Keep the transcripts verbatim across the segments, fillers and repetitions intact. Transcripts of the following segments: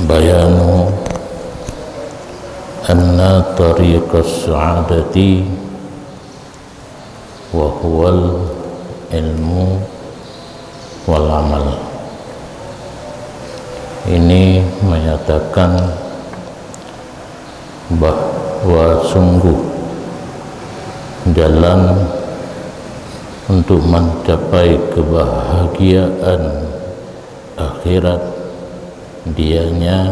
Bayanu anna tariqas sa'adati wa huwal ilmu wal amal. Ini menyatakan bahwa sungguh jalan untuk mencapai kebahagiaan akhirat, dianya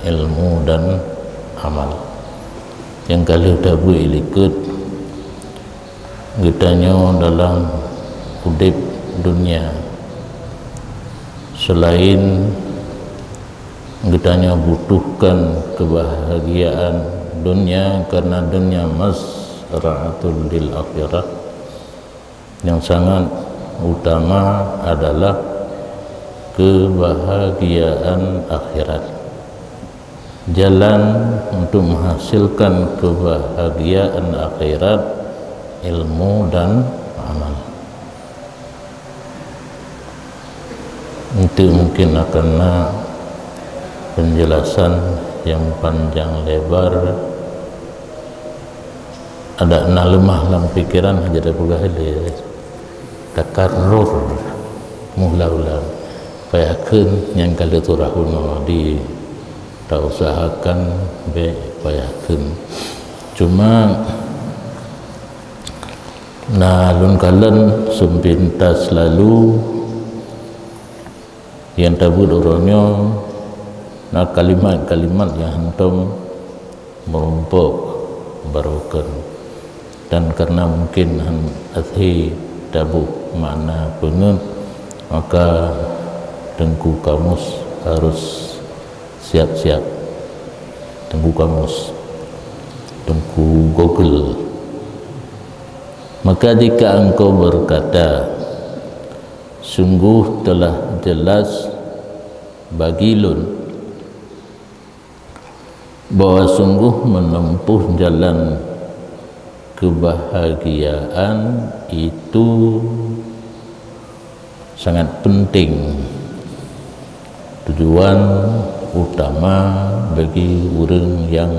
ilmu dan amal. Nyang ka lheueh tabeuet likot, geutanyoe dalam udeb dunia, selain geutanyoe butuhkan kebahagiaan dunia, karena dunia mazra'atul lil akhirah, yang sangat utama adalah kebahagiaan akhirat. Jalan untuk menghasilkan kebahagiaan akhirat, ilmu dan amal. Itu mungkin akan na penjelasan yang panjang lebar. Adak na leumah lam pikiran, hana tapeugah lé. Takaror mula-ula. Payah kheun nyang ka lheueh turah unoe di tausahakan bék payah kheun. Cuma na lôn kalon seumpintas lalu nyang tabeuet uroe nyoe na kalimat-kalimat nyang hantom meurumpok barokon. Dan karena mungkin han athé taboh makna peungeuet, maka Teungku Kamus harus siap-siap. Teungku Kamus, Teungku Google. Maka jika engkau berkata, sungguh telah jelas bagi lôn bahwa sungguh menempuh jalan kebahagiaan itu sangat penting, tujuan utama bagi ureuëng yang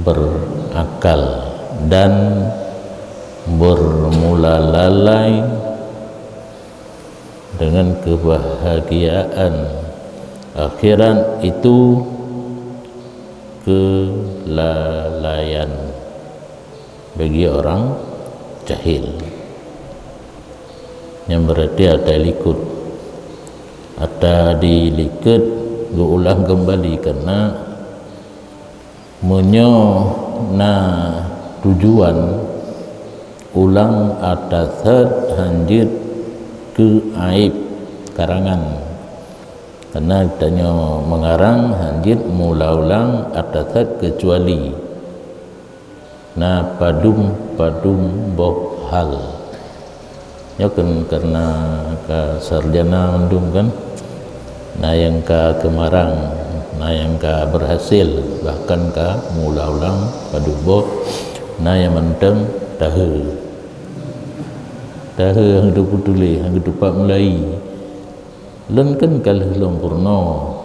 berakal dan bermula lalai dengan kebahagiaan akhirat itu kelalaian bagi orang jahil. Yang berarti ata likot, ata di likot geuulang kembali, karena meunyoe na tujuan ulang ata that hanjeuet keu aib karangan. Karena tanyoe mengarang hanjeuet mula ulang ata that kecuali na padum-padum boh hal. Nyoe kan karena ka sarjana mandum kan, na nyang ka keumarang, na nyang ka berhasil, bahkan ka mula ulang padum boh, na nyang mantong tahe. Tahe han geuteupeue tuléh, han geuteupat mulai. Lôn kan ka lheueh lôn peurunoe.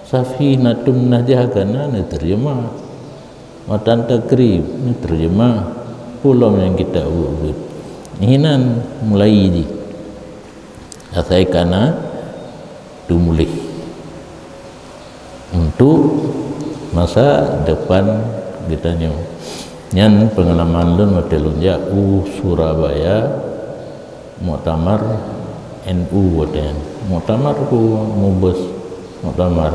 Safinatun Najah kana neuteurjeumah. Matan Takrib neuteurjeumah. Peue lom nyang kita ubeut-ubeut. Hinan mulai jih. Asai kana teumuléh untuk masa depan geutanyoe. Nyan peungalaman lôn watée lôn jak u Surabaya, muktamar N U watée nyan. Muktamar ku mubus muktamar.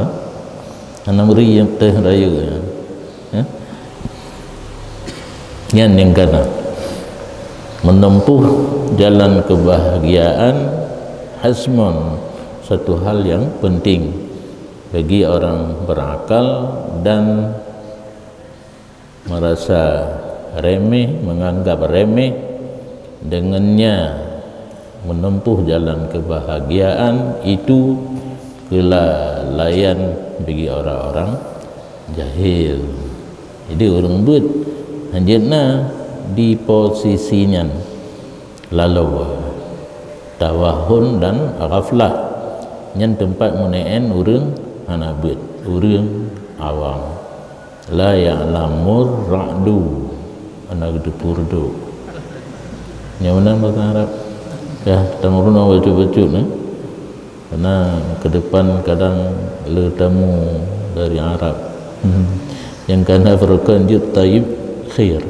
Hana meuri teuh rayeuk nyan. Ya. Nyan nyang kana. Menempuh jalan kebahagiaan hasmon satu hal yang penting bagi orang berakal dan merasa remeh, menganggap remeh, dengannya menempuh jalan kebahagiaan itu kelalaian bagi orang-orang jahil. Jadi ureuëng beuet hanjeuet na di posisi nyan. Laloe, tawahun dan ghaflah, nyan teumpat meuneu'en ureuëng hana beuet, ureuëng awam. La ya'lamur ra'du, hana geuteupeue reudôk. Nyang meunan bahasa Arab. Ya, tameurunoe bacut-bacut, eh. Karena ke depan kadang le tamu dari Arab. Hmm. Nyang kana barokon jeuet tayyib khair.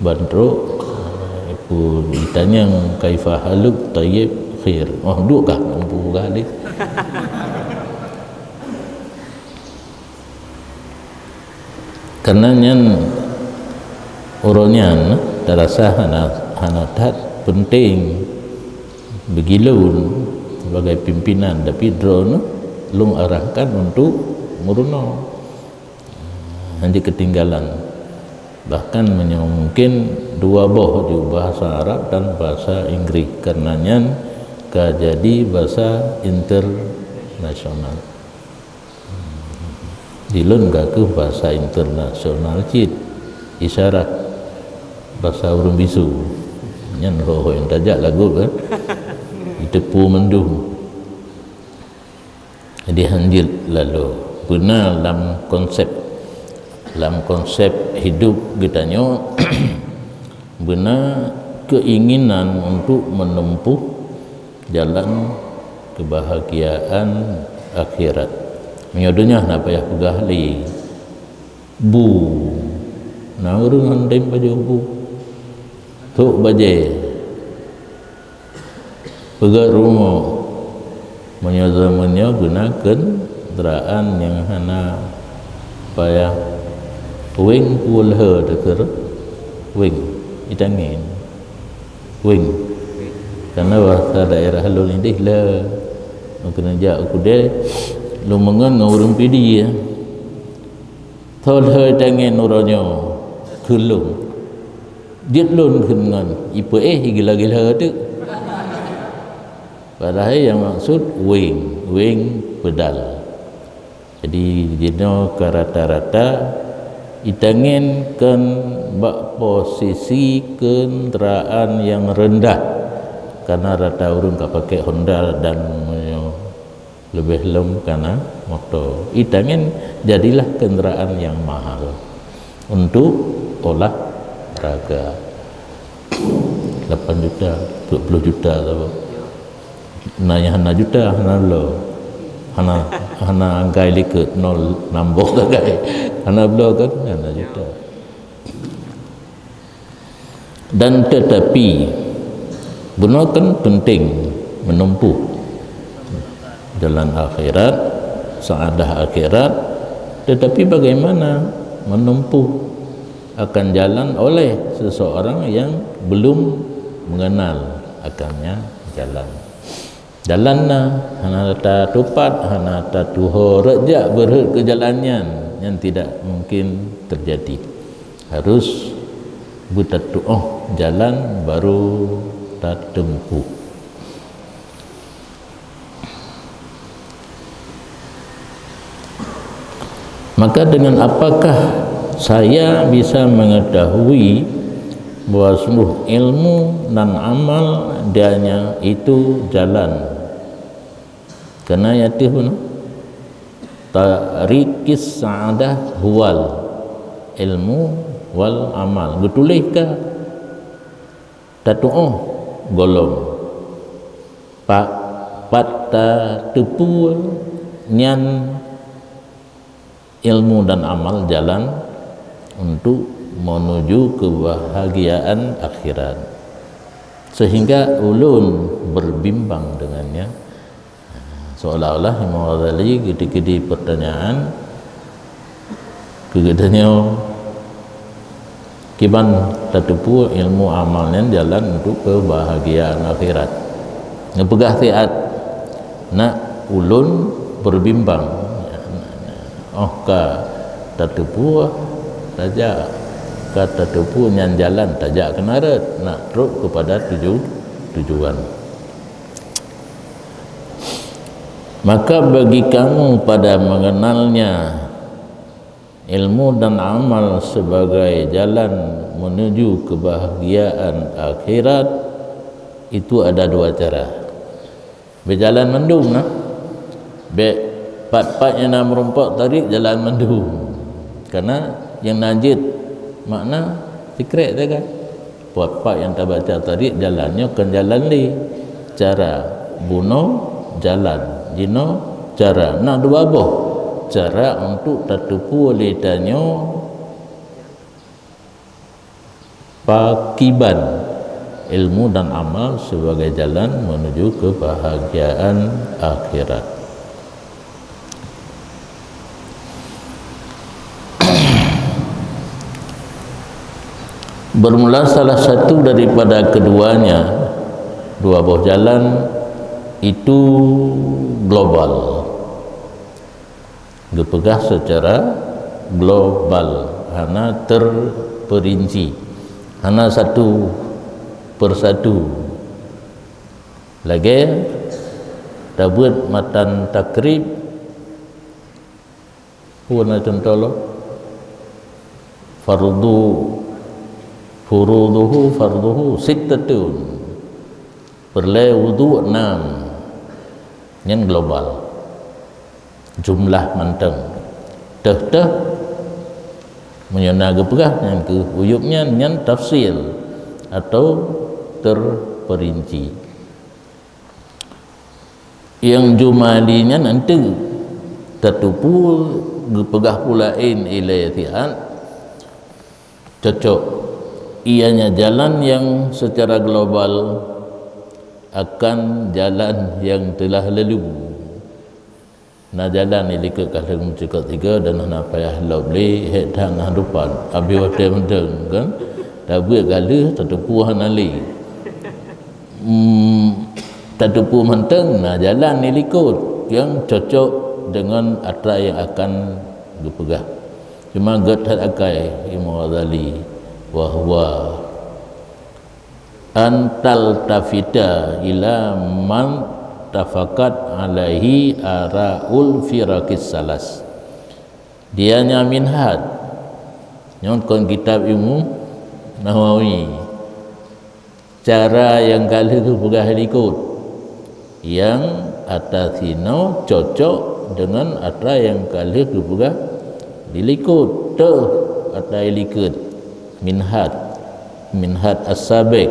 Ban trok, eh, pu-, itanyong kaifa haluk, tayyib khair. Oh, duek kah mampu kah deh. Karena nyan uroe nyan tarasa hana, hana that penting bagi lôn sebagai pimpinan, tapi droeneuh lôn arahkan untuk meurunoe. Hana ketinggalan. Bahkan meunyoe mungkin dua boh ju bahasa Arab dan bahasa Inggris, karena nyan ka jadi bahasa internasional. Di lôn ka keuh bahasa internasional cit, isyarat bahasa ureuëng bisu. Nyan ho-ho nyang tajak lagu kan. Iteupeue mandum. Jadi hanjeuet lalu beuna lam konsep, lam konsep hidup geutanyoe beuna keinginan untuk menempuh jalan kebahagiaan akhirat. Meunyoe donya hana payah peugah lé. Bu. Na ureuëng han tem pajoh bu. Trok bajée. Peugét rumoh. Meunyoe zaman nyoe guna kendaraan nyang hana payah weng peuet lheueh teuker weng, itangén. Weng. Karena bahasa daerah lôn idéh le, meukeunong jak u keudè, lôn meungon ngon ureuëng Pidie. Tho lheueh itangén uroe nyoe, kheun lôn. Jeuet lôn kheun ngon, ipeuéh gila-gila teuk. Padahai nyang maksud weng, weng pedal. Jadi, jinoe ka rata-rata itangén kon bak posisi kendaraan nyang rendah, karena rata ureuëng ka pakai Honda dan meunyoe leubeh lom kana moto. Itangén jadilah kendaraan nyang mahal untuk olahraga. Lapan juta, dua puluh juta saboh. Na nyang hana juta, hana bloe. Hana, hana angkai likot, nol nambah angkai. Hana bloe kan, hana juta. Dan tetapi, bunoe kan penting menempuh jalan akhirat, saadah akhirat, tetapi bagaimana menempuh akan jalan oleh seseorang yang belum mengenal akannya jalan. Jalan na, hana tatupat, hana tatuho, rot jak beurhot keu jalan nyan, nyan tidak mungkin terjadi. Harus beutatuoh jalan baru tatempuh. Maka dengan apakah saya bisa mengetahui bahwa sungguh ilmu dan amal dianya itu jalan? Karena ya teuh bunoe, tariqis sa'adah huwal ilmu wal amal. Geutuléh ka tatuoh gohlom. Pat, pat tateupeue nyan ilmu dan amal jalan untuk menuju kebahagiaan akhirat. Sehingga ulôn berbimbang dengannya. Seolah-olah Imam Ghazali keudeh-keudeh pertanyaan keu geutanyoe, kiban tateupeue ilmu amal nyan jalan untuk kebahagiaan akhirat. Neupeugah siat, nak ulôn berbimbang. Oh ka tateupeue, tajak, ka tateupeue nyan jalan, tajak keunan rot, nak trok kepada tuju-, tujuan. Maka bagi kamu pada mengenalnya ilmu dan amal sebagai jalan menuju kebahagiaan akhirat, itu ada dua cara. Bèk jalan mandum nah. Bèk Pat-pat nyang na meurumpok tariq jalan mandum. Karena nyang na jeuet makna sikrek sagai. Pat-pat nyang tabaca tariq jalan nyoe kon jalan lé. Cara bunoe jalan, jinoe cara. Na dua boh cara untuk tateupeue lé tanyoe pakiban ilmu dan amal sebagai jalan menuju kebahagiaan akhirat. Bermula salah satu daripada keduanya, dua boh jalan itu global. Geupeugah secara global, hana terperinci, hana satu persatu. Lagée tabeuet matan takrib, peue na cuntoh lom? Fardu, furuduhu, farduhu sittatun. Peureulée wudu enam. Nyan global. Jumlah mantong. Teuh-teuh, meunyoe na geupeugah nyan keuh uyueb nyan, nyan tafsil atau terperinci. Nyang jumali nyan enteuk tateupeue geupeugah peue laén ilée siat cocok. Ianya jalan nyang secara global akan jalan nyang teulah lalu. Na jalan ilikot ka lheueh meucukot tiga dan hana payah lop lé, hék that na dupan. Abéh watée mantong kan, tabeuet ka lheueh tateupeue hana lé. Hmm, tateupeue mantong na jalan ilikot nyang cocok deungon atra nyang akan geupeugah. Cuma gét that akai Imam Ghazali, bahwa an taltafita ila man tafaqat alaihi ara'ul firaqis salas. Dianya minhaj. Nyoe kon kitab Imam Nawawi. Cara nyang ka lheueh geupeugah likot. Nyang ata sinoe cocok deungon atra nyang ka lheueh geupeugah di likot. Teuh ata likot. Minhaj. Minhaj as-sabiq.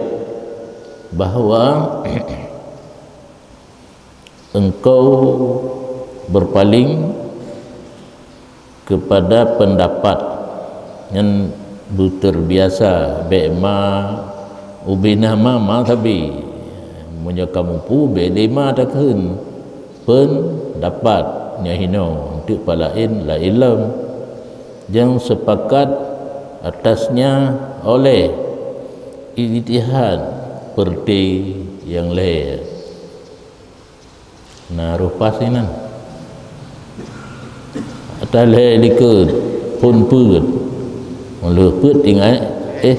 Bahwa engkau berpaling kepada pendapat nyang beuterbiasa, bék ma ubé na ma, ma sabe. Meunyoe kamoe peue bék lé ma takheun pendapat nyang hinoe, eunteuk peue laén laén lom. Nyang sepakat atasnya oleh ijtihad peureuté nyang lhée. Na roh pas inan. Ata lhée likot phon peuet. Meuleuh peuet ingat, eh,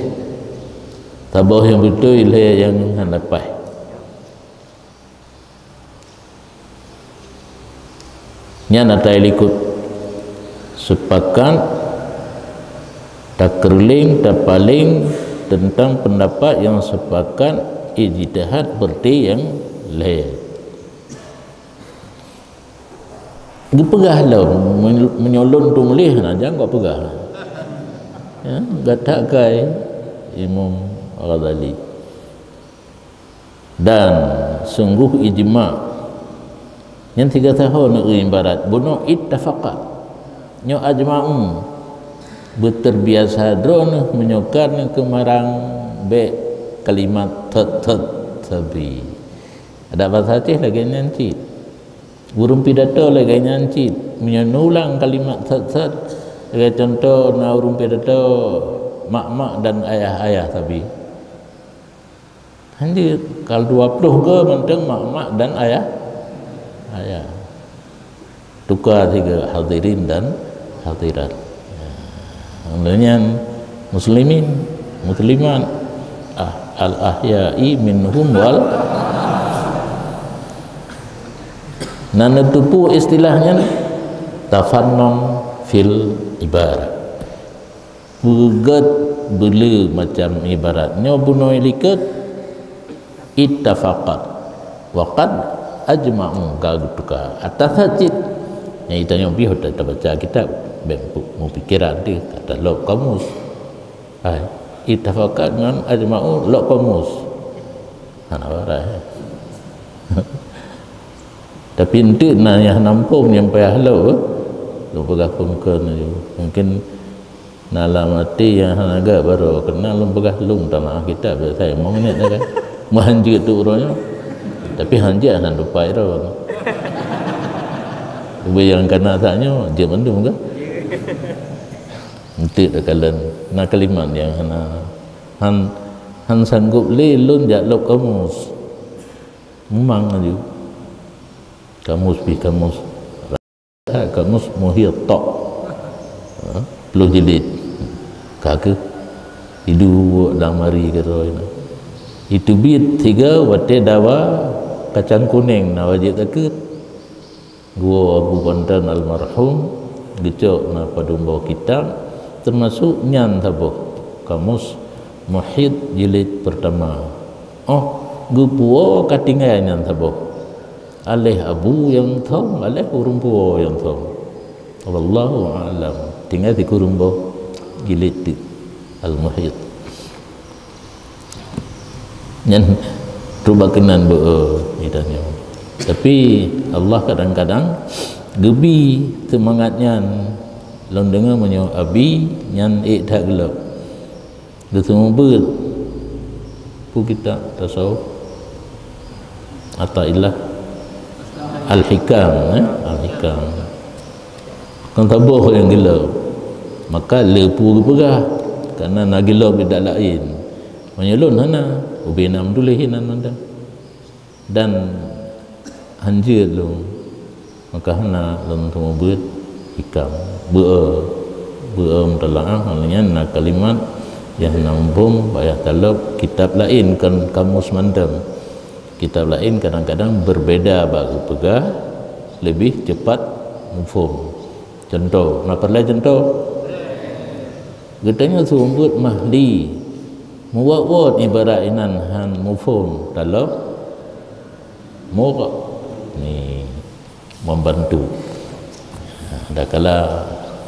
saboh nyang beutôi lhée nyang hana paih. Nyan ata likot sepakat takeureuling, tapaléng teuntang peundapat nyang sepakat ijtihad peureuté nyang lhée. Geupeugah lom, men-, meunyoe lôn tumuléh, na nyang gak peugah. Ya, gata kai Imam Ghazali. Dan sungguh ijma'. Nyan siga saho neu ibarat bunoe ittafaqa. Nyoe ajma'u. Beuterbiasa droeneuh meunyoe ka neu keumarang bék kalimat thot-thot sabe. Adak basa Aceh lagée nyan cit. Ureuëng pidato lagée nyan cit. Meunyoe neulang kalimat thot-thot, lagée cuntoh na ureuëng pidato mak-mak dan ayah-ayah sabe. Hanjeuet, kal dua ploh goe mantong mak-mak dan ayah. Ayah. Tuka tiga hadirin dan hadirat. Ya. Nyan muslimin, muslimat. Ah, al-ahya'i minhum wal. Nan tupu istilah nyan tafannun fil ibarah. Peugét beule macam ibarat nyoe bunoe likot ittafaqat wa qad ajma'u ka geutuka atas cit Nyang itanyoe pih ta-, tabaca kitab, bèk pu-, meupikiran teuh, ka talop kamus. Hai, ittafaqat ngon ajma'u lop kamus. Hana barat. Tapi eunteuk na nyang hana muphom nyang payah lop, eh. Lôn peugah phôn keu laju. Mungkin na lam até nyang hana gèt baroe, keunan lôn peugah lôn tamah kitab biasa mong nyan kan. Meuhanjeuet tu uroe nyoe. Tapi hanjeuet hana tupai droe. Ubé nyang kana tanyoe, jeuet mandum kan? Eunteuk takalon, na kalimat nyang hana, han, han sanggob lé lôn jak lop kamus. Memang laju. Kamus pih kamus. Kamus Muhit tok. Ha, ploh jilid. Ka keuh. Iduek lam lamari keudroe na. Iteubiet sigoe watèe dawa kacang kunéng na wajéb takheun. Geuwoe Abu Pantan almarhum, geucok na padum boh kitab, teumasok nyan saboh, Kamus Muhit jilid peurtama. Oh, geupuwoe ka tinggai nyan saboh. Aléh abu nyang thom, aléh ureueng puwoe nyang thom. Wallahu a'lam. Tinggai sikureueng boh jilid teuk Al-Muhit. Nyan trok bak keunan beu, eh, geutanyoe. Tapi Allah kadang-kadang geubi seumangat nyan. Lôn deungoe meunyoe Abi nyan ék that geulop. Geuseumeubeuet peue kitab tasawuf? Athaillah Al-Hikam, eh? Al-Hikam. Kon saboh nyang geulop. Maka le peue geupeugah, karena na geulop kitab laén. Meunyoe lôn hana, ubé na meutuléh inan mantong. Dan hanjeuet lôn, maka hana lôn seumeubeuet Hikam. Beu-, beu-, mutalaah, nyan na kalimat nyang hana muphom, payah talop kitab laén, kon kamus mantong. Kitab laén kadang-kadang berbeda bak geupeugah, leubeh cepat muphom. Cuntoh, na peureulèe cuntoh? Geutanyoe seumeubeuet Mahdi, muwot-wot ibarat inan han muphom, talop murok ni membantu. Dah kala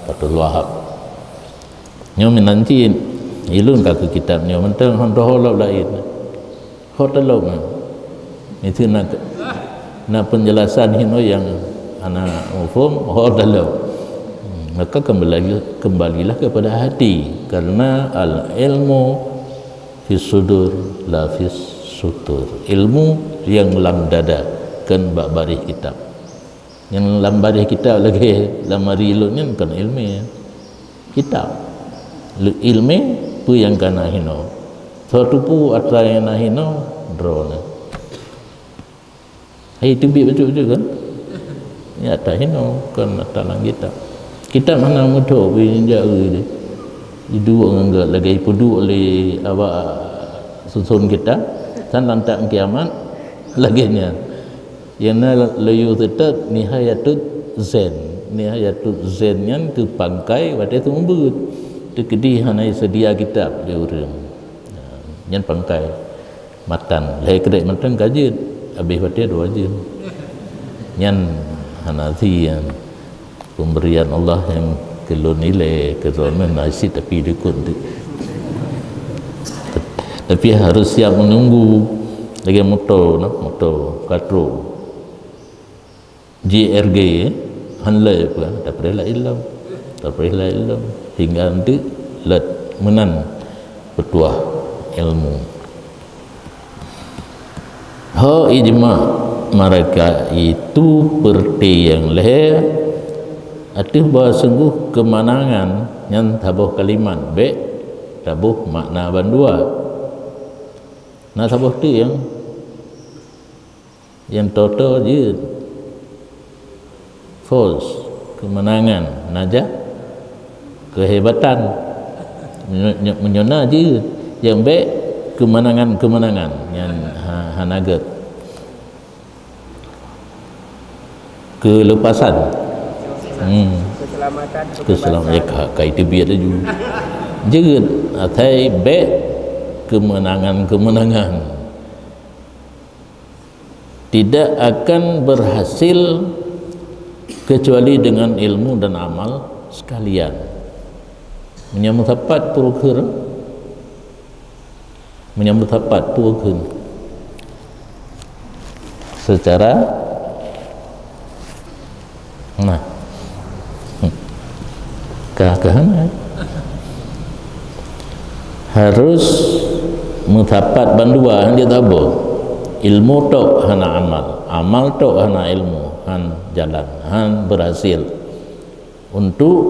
Fathul Wahab. Nyoe meunan cit, ilôn ka keu kitab nyoe mantong hana lop laén. Ho talop nyan. Itu na, na penjelasan hino nyang hana muphom, ho talop. Maka kembali, kembalilah kepada hati, karena al ilmu fis sudur la fis sutur. Ilmu nyang lam dada, kon bak baréh kitab. Nyang lam baréh kitab lagèe lam ari lôn nyan kon ileumèe. Kitab. Lé ileumèe peue nyang ka na hino. Soe teupeu atra nyang na hino, droeneuh. Hai teubiet bacut-bacut kan? Nyan atra hino, kon atra lam kitab. Kitab hana meuthok bak inong jak eu deh. Iduek ngon gèt lagèe ipeuduek lé awak susun kitab, tan lantak kiamat lagèe nyan. Nyang na lé yue seutôt Nihayatul Zain. Nihayatul Zain nyan keu pangkai watèe seumeubeuet. Teukeudi hana seudia kitab lé ureueng. Nyan pangkai. Matan. Lhèe keudéh mantong ka jeuet. Habéh watèe dua jeuem. Nyan hana si nyan. Pemberian Allah nyang keu lôn ilèe, keu droeneuh na cit tapi dikut tu. Tapi harus siap menunggu. Lagèe moto, nah, moto ka trok. J R G, han lé peue, tapeureulah ilom. Tapeureulah ilom. Hingga eunteuk lôt meunan peutuah ilmu. Ho ijma mereka itu peureuté nyang lhèe ateueh bahwa sungguh keumanangan nyan saboh kalimat, bèk taboh makna bandua. Na saboh teuk nyang, nyang toto jeuet. Fawz, keumanangan, najah, keuhebatan. Meunyo-, meunyo na jeuet, nyang bèk keumanangan-keumanangan, nyan ha-, hana gèt. Keulepasan. Hmm. Keselamatan, keselamatan. Ka, ka iteubiet laju. Jeuet, asai bèk keumanangan-keumanangan. Tidak akan berhasil Kecuali dengan ilmu dan amal sekalian. Meunyoe meusapat peue kheun, meunyoe meusapat peue kheun secara, nah, ka, ka hana. Harus meusapat bandua, han jeuet saboh. Ilmu tok hana amal, amal tok hana ilmu, han jalan, han berhasil. Untuk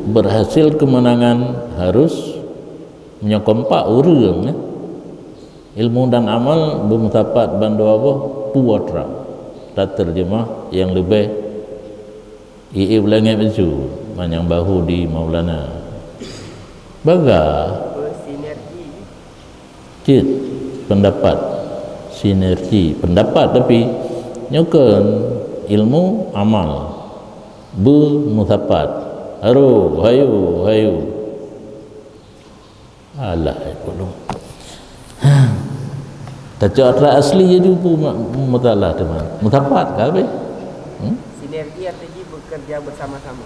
berhasil kemenangan harus meunyoe kompak ureuëng, eh. Ilmu dan amal beumeusapat bandua boh, peue atra. Taterjemah nyang leubeh ié ulangét baju manyang bahu di Maulana. Baga. Bersinergi. Cit pendapat. Sinergi pendapat, tapi nyoe kheun ilmu amal. Beumeusapat. Haru, hayu, hayu. Alah, hai pulung. Tacok atra asli je tu pun ma-, masalah tu, man. Meusapat ka habéh. Hmm? Sinergi artinya bekerja bersama-sama.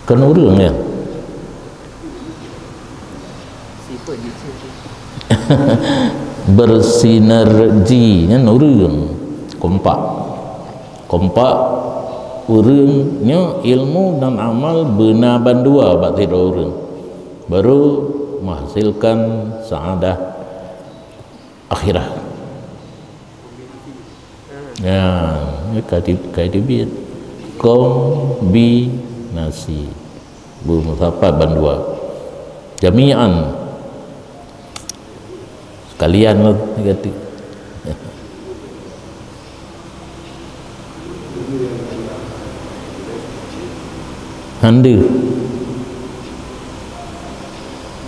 Kan ureuëng, ya? Sifat je. Bersinergi, kan ureuëng. Kompak. Kompak ureuëng nyoe ilmu dan amal beuna bandua bak sidroe ureuëng, baru menghasilkan saadah akhirat. Ya, ini ka di-, ka dibiet. Kombinasi. Beumeusapat bandua. Jami'an. Sekalian lah, kata. Hande.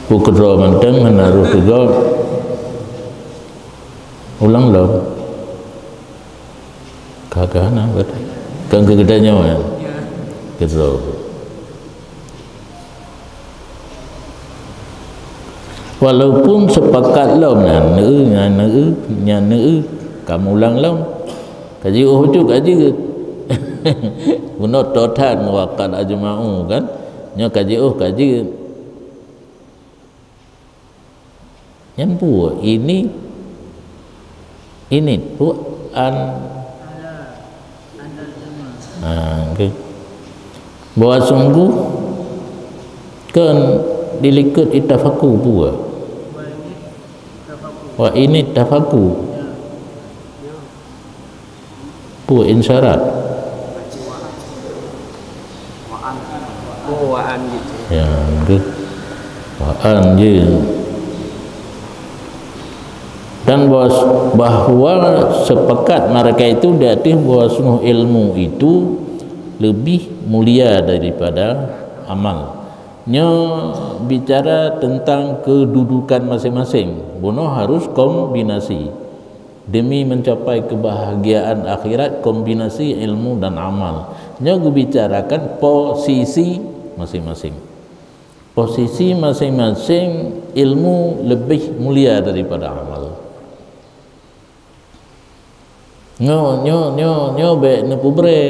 Peue keudroe mantong hana roh teuga. Ulang lom. Ka, ka hana, kan keu geutanyoe, ya? Keudroe. Walaupun sepakat lom nyan, neu, nyan neu, nyan neu, kamu ulang lom. Ka jiôh bacut ka jeuet. Bunoe toh that muakat ajma'u kan. Nyoe ka jiôh ka jeuet. Nyan peue? Ini, ini peue an. Ha, okey. Bahwa sungguh kan dilikot itafaku peue? Wa ini tafaku. Peue insyarat? Oh, wa'an gitu. Ya, gitu. Wa'an je. Dan bahwa, bahwa sepakat mereka itu di atas bahwa sungguh ilmu itu lebih mulia daripada amal. Nyoe bicara tentang kedudukan masing-masing. Bunoe harus kombinasi. Demi mencapai kebahagiaan akhirat, kombinasi ilmu dan amal. Nyoe geubicarakan posisi masing-masing. Posisi masing-masing, ilmu lebih mulia daripada amal. Nyoe, nyoe, nyoe, nyoe bék neupeubré.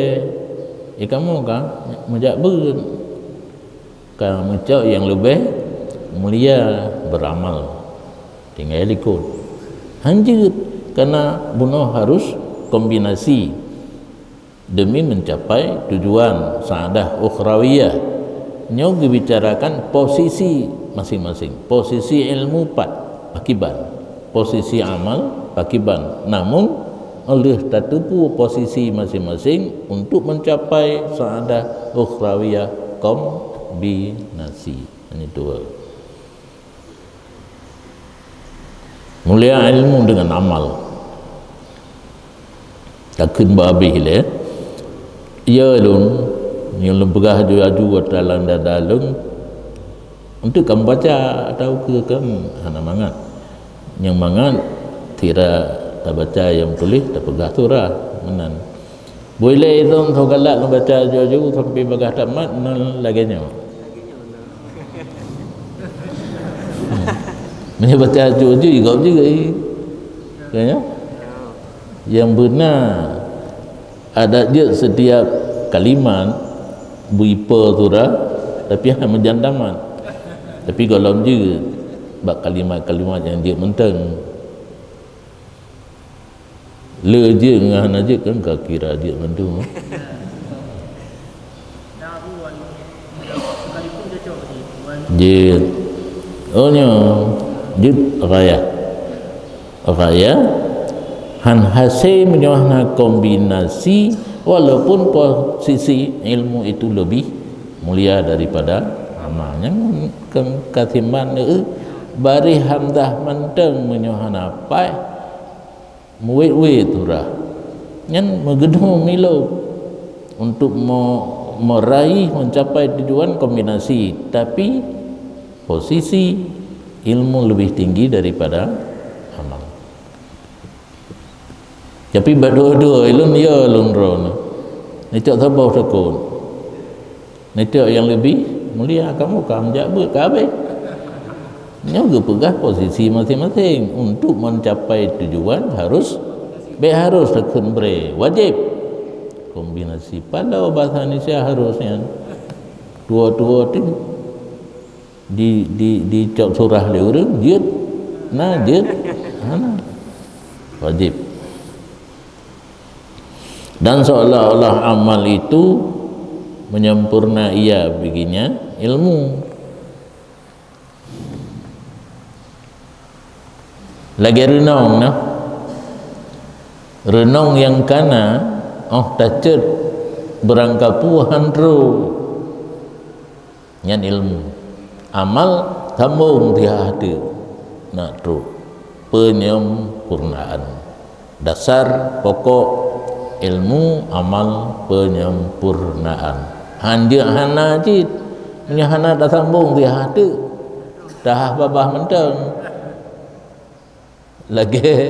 Eh, kamoe ka meujak beuet. Ka meucok nyang leubeh mulia, beuramal. Tinggai likot. Hanjeuet, karena bunoe harus kombinasi demi mencapai tujuan saadah ukhrawiyah. Nyoe geubicarakan posisi masing-masing. Posisi ilmu pat, pakriban. Posisi amal, pakriban. Namun, lheueh tateupeue posisi masing-masing untuk mencapai saadah ukhrawiyah, kombinasi. Ini dua. Mulia ilmu dengan amal. Takheun bah habéh lé. Ya lôn, nyang lôn peugah aju-aju dalam dada lôn, untuk kamu baca atau ke kan hana mangat. Nyang mangat, sira tabaca nyang tuléh, tapeugah surah, meunan. Bui lé idong tho galak neubaca aju-aju sampai bagah tamat, nan lagée nyoe. Meunyoe baca aju-aju, igop juga. Ya, ya? Yang benar, adak jeuet setiap kalimat, bui po surah, tapi hana meujan tamat. Tapi gohlom jeuet bak kalimat-kalimat nyang jeuet mantong. Le jeuet ngon hana jeuet kan ka kira jeuet mantong. Jeuet. Oh nyoe jeuet raya. Raya han hase meunyoe hana kombinasi, walaupun posisi ilmu itu lebih mulia daripada amal. Nyang ka, ka simban, eh, baréh hamzah mantong meunyoe hana paih, meuwét-wét surah. Nyan meugeudong milo untuk me-, meraih, mencapai tujuan kombinasi, tapi posisi ilmu lebih tinggi daripada amal. Tapi bak dua-dua, ilôn ya lôn droe. Ni cok saboh takot. Ni cok nyang leubeh mulia, kamoe ka meujak beuet ka habéh. Nyoe geupeugah posisi maséng-maséng. Untuk mencapai tujuan harus, bèk harus takheun bré, wajéb. Kombinasi paloe bahasa Indonesia harus nyan. Dua-dua tu. Di, di, dicok surah lé ureueng, jeuet. Na jeuet? Hana. Wajéb. Dan seolah-olah amal itu menyempurna ia baginya ilmu. Lagèe reunong nah. Reunong nyang kana, oh tacet beurangkapeue han trok. Nyan ilmu. Amal sambong sihat teuk na trok. Penyempurnaan. Dasar pokok ilmu amal penyempurnaan. Hanjeuet hana cit. Meunyoe hana tasambong sihat teuk. Tahah babah mantong. Lagèe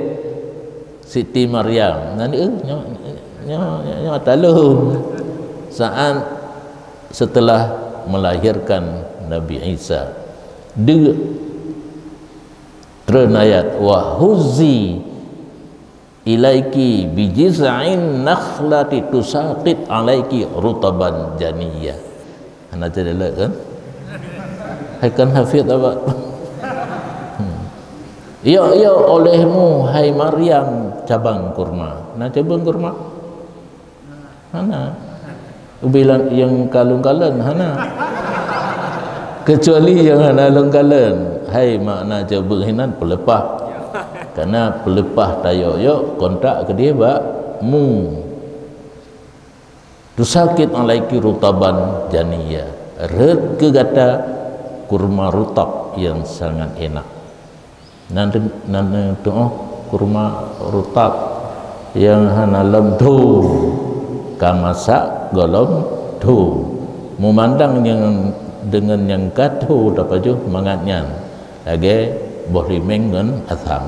Siti Maryam. Nyan, eh, nyoe, nyoe, nyoe, nyoe taleueng. Saat setelah melahirkan Nabi Isa. Deuk treun ayat, "Wa huzzi ilaiki bi jiz'in nakhlati tusaqit alaiki rutaban janiyya." Hana teudeulek kan? Hai kan hafiz abak. Hmm. Yok, yok olehmu, hai Maryam, cabang kurma. Na cabang kurma? Hana. Ubé nyang kalon-kalon, hana. Kecuali nyang hana lon-kalon. Hai makna cabang hinan peuleupah. Karena peuleupah tayok-yok kontrak keudeh bak mu. Tusaqit alaiki rutaban janiyya. Rhot keu gata kurma rutab yang sangat enak. Nan, nan tu'oh kurma rutab nyang hana lom tho, ka masak gohlom tho. Meumandang nyang deungon nyang ka tho tapajoh mangat nyan, lagèe boh limeng ngon asam.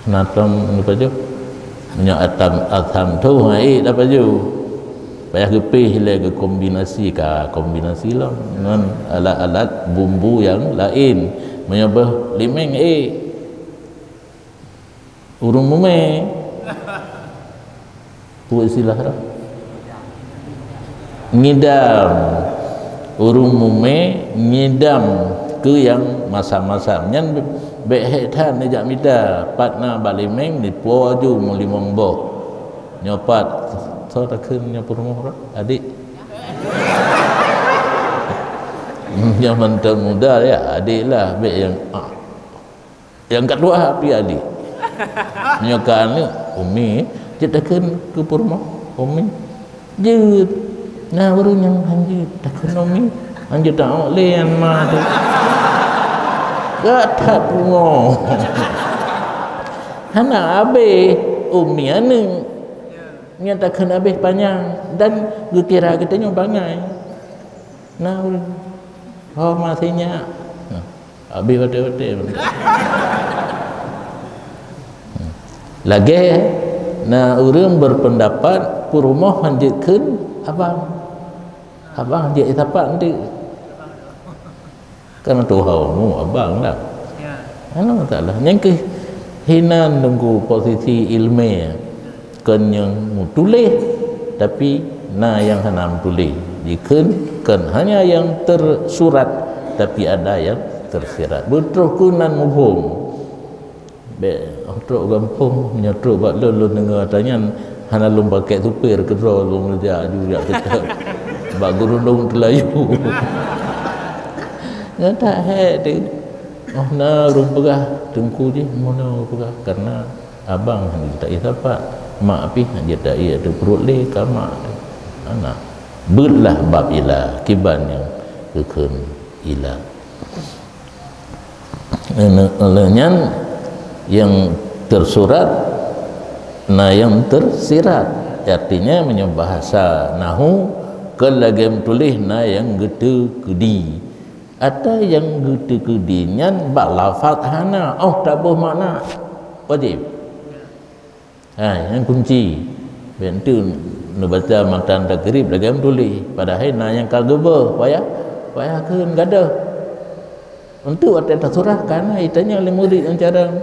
Na tom neupajoh? Meunyoe atam, asam tho ngon ék tapajoh. Payah geupéh lé geukombinasi, ka kombinasi lom ngon alat-alat bumbu nyang laén. Meunyoe boh limeng ék. Ureueng mumè. Peue istilah tu? Ngidam. Ureueng mumè ngidam keu nyang masam-masam. Nyan bèk hék that neujak mita, pat na bak limeng, dipuwoe aju meulimong boh. Nyoe pat, soe takheun nyoe peurumoh, adik? Nyoe mantong muda ya, adik lah, bèk nyang, ah. Nyang ka tuha pih adik. Nyoe ka aneuk, Umi, jeuet takheun keu peurumoh, Umi. Jeuet. Na ureueng nyang han jeuet takheun Umi, han jeuet taôk lé nyan ma teuh. Ka that pungo. Hana abéh Umi aneuk. Nyan takheun abéh panyang dan geukira geutanyoe bangai. Na ureueng, ho ma sinyak. Nah, abéh watèe-watèe. Lagèe na ureueng berpendapat peurumoh han jeuet kheun abang. Abang jeuet sapat eunteuk. Kan tuha mu abang lah. Ya. Hana masalah. Nyang keuh hinan teungku posisi ilmiah. Kon nyang meutuléh, tapi na nyang hana meutuléh. Jikheun kon hanya nyang tersurat, tapi ada nyang tersirat. Beutroh keunan muphom. Bèk trok gampông, meunyoe trok bak lôn, lôn deungoe ata nyan hana lôn pakai supir keudroe lôn jak aju jak keuteuek bak gurundong teulayu. Nyan that hék teuh. Oh na ureueng peugah teungku jih, meunoe peugah, karena abang hana jitaéh sapat, mak pih hana jitaéh ateueh pruet lé ka mak teuh. Hana. Beuet lah bab ila, kiban nyang geukheun ila. Oleh nyan, nyang tersurat na nyang tersirat. Artinya, meunyoe bahasa nahu, kon lagèe meutuléh na nyang geuteukeudi. Ata nyang geuteukeudi nyan bak lafaz hana, oh taboh makna. Wajéb. Ha, nyan kunci. Bèk enteuk neubaca matan takrib lagèe meutuléh. Padahai na nyang ka geubeuh, payah, payah kheun gadoh. Enteuk watèe tasurah ka na itanyong lé murit nyang carông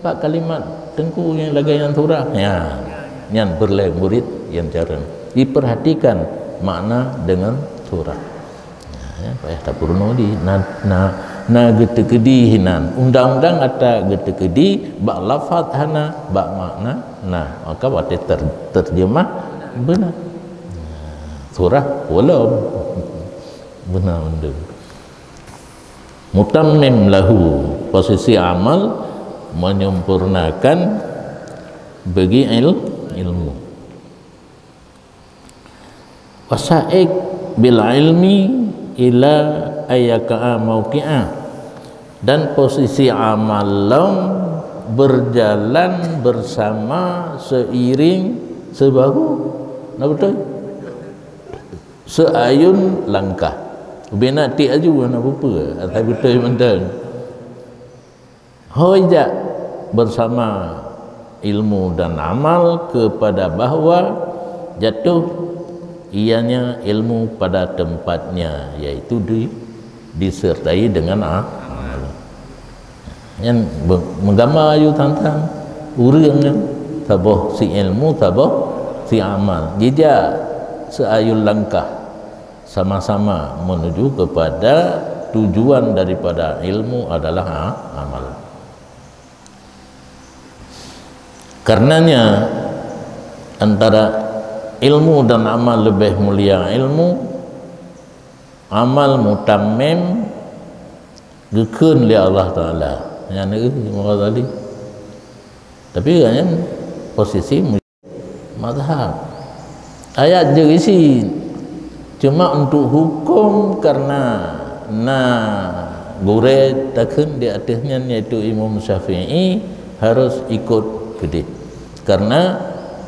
bak kalimat teungku nyang lagèe nyan surah. Nyan, nyan peureulèe murit nyang carông. Diperhatikan makna deungon surah. Ya, payah tapeurunoe di. Na, na, na geuteukeudi hinan. Undang-undang ata geuteukeudi bak lafaz hana, bak makna na. Maka watèe ter-, terjemah beuna. Surah walom. Beuna undang. Mutammim lahu, posisi amal menyempurnakan bagi il-, ilmu. Wasaik bil ilmi ila ayyaka'a mauqi'a, dan posisi amal lom berjalan bersama seiring sebahu. Na beutôi? Seuayun langkah. Ubena tik aju na bupeue, asai beutôi mantong. Hôi jak bersama ilmu dan amal kepada bahwa jatuh ianya ilmu pada tempatnya, yaitu di-, disertai dengan a-, amal. Nyan be-, meugama aju tantang ureueng nyan saboh si ilmu, saboh si amal. Jijak seuayun langkah. Sama-sama menuju kepada tujuan daripada ilmu adalah a-, amal. Karenanya, antara ilmu dan amal leubeh mulia ilmu, amal mutammim geukheun lé Allah Taala. Nyan, eh, Imam Ghazali. Tapi nyan posisi mazhab. Ayat jeuet isi, cuma untuk huköm karena na gurée takheun di ateueh nyan, yaitu Imam Syafi'i, harus ikot keudeh. Karena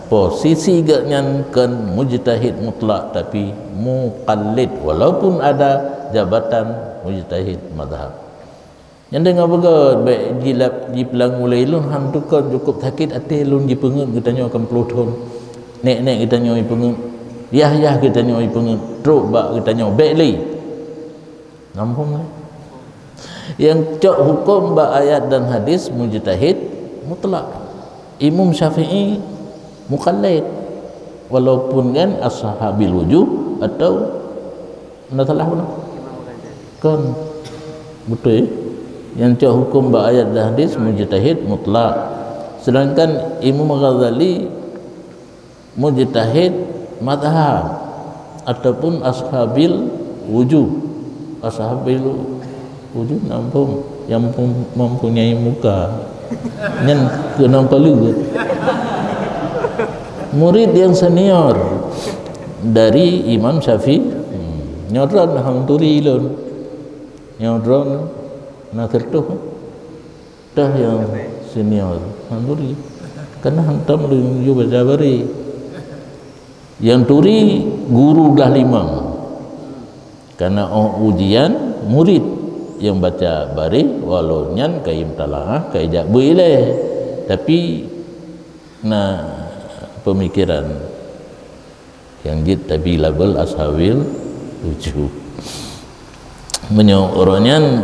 posisi geuhnyan kon mujtahid mutlak, tapi muqallid, walaupun ada jabatan mujtahid mazhab. Nyan deungon beugôt, bék jilap, jipeulangue lé lôn, han tukon cukôp sakét até lôn jipeungeut geutanyoe akan ploh thon. Nék-nék geutanyoe jipeungeut, yah-yah geutanyoe jipeungeut, trok bak geutanyoe bék lé. Namphong lé. Nyang cok huköm bak ayat dan hadis mujtahid mutlak. Imam Syafi'i muqallid. Walaupun kan ashabil wujuh atau Na salah bunoe? Kon. Beutôi. Nyang cok huköm bak ayat dan hadis mujtahid mutlak. Sedangkan Imam Ghazali mujtahid mazhab ataupun ashabil wujuh. Ashabil wujuh nampung yang mem-, mempunyai muka. Nyan keunong paleuet. Murid yang senior dari Imam Syafi'i. Hmm. Nyoe droen han turi lôn. Nyoe droen na sirtoh. Dah yang senior han turi. Karena hantom lôn ju baca baré. Yang turi guru glah limong. Karena óh ujian murid nyang baca baré, walau nyan ka imtalaah, ka ijak beu ilée. Tapi na pemikiran nyang jeuet tabi label ashabil wujuh. Meunyoe uroe nyan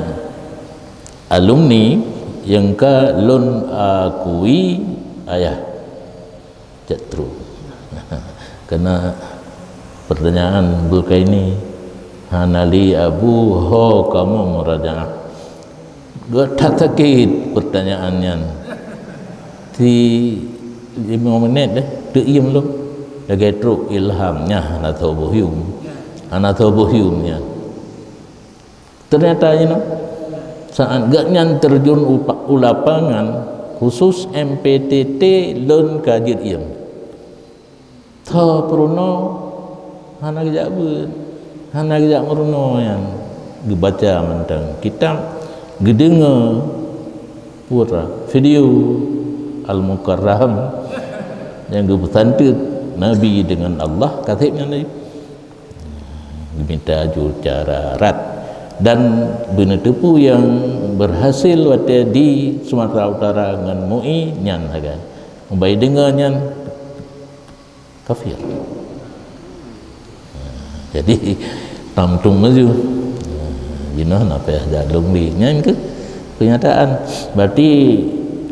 alumni nyang ka lôn akui ayah. Cek trok. Karena pertanyaan bukai ni, hana li Abu ho kamoe murajaah. Geuh that sakét pertanyaan nyan. Si lima minit deh, teuiem lom. Lagèe trok ilham nyan hana tho boh yum. Hana tho boh yum nyan. Ternyata you know, saat gobnyan terjun u lapangan khusus M P T T lôn ka jeuet iem. Tho peurunoe hana geujak beuet, hana geujak meurunoe nyan geubaca mantong kitab, geudeungoe pura video Al-Mukarram nyang geupeusanteut Nabi dengan Allah, kaseb nyan laju. Geumita aju cara rot dan beuneuteupeue nyang berhasil watèe di Sumatera Utara ngon M U I nyan sagai. Mubai deungoe nyan kafir. Jadi tam tung maju. Jinoe na payah jak lôn li. Nyan keuh kenyataan. Berarti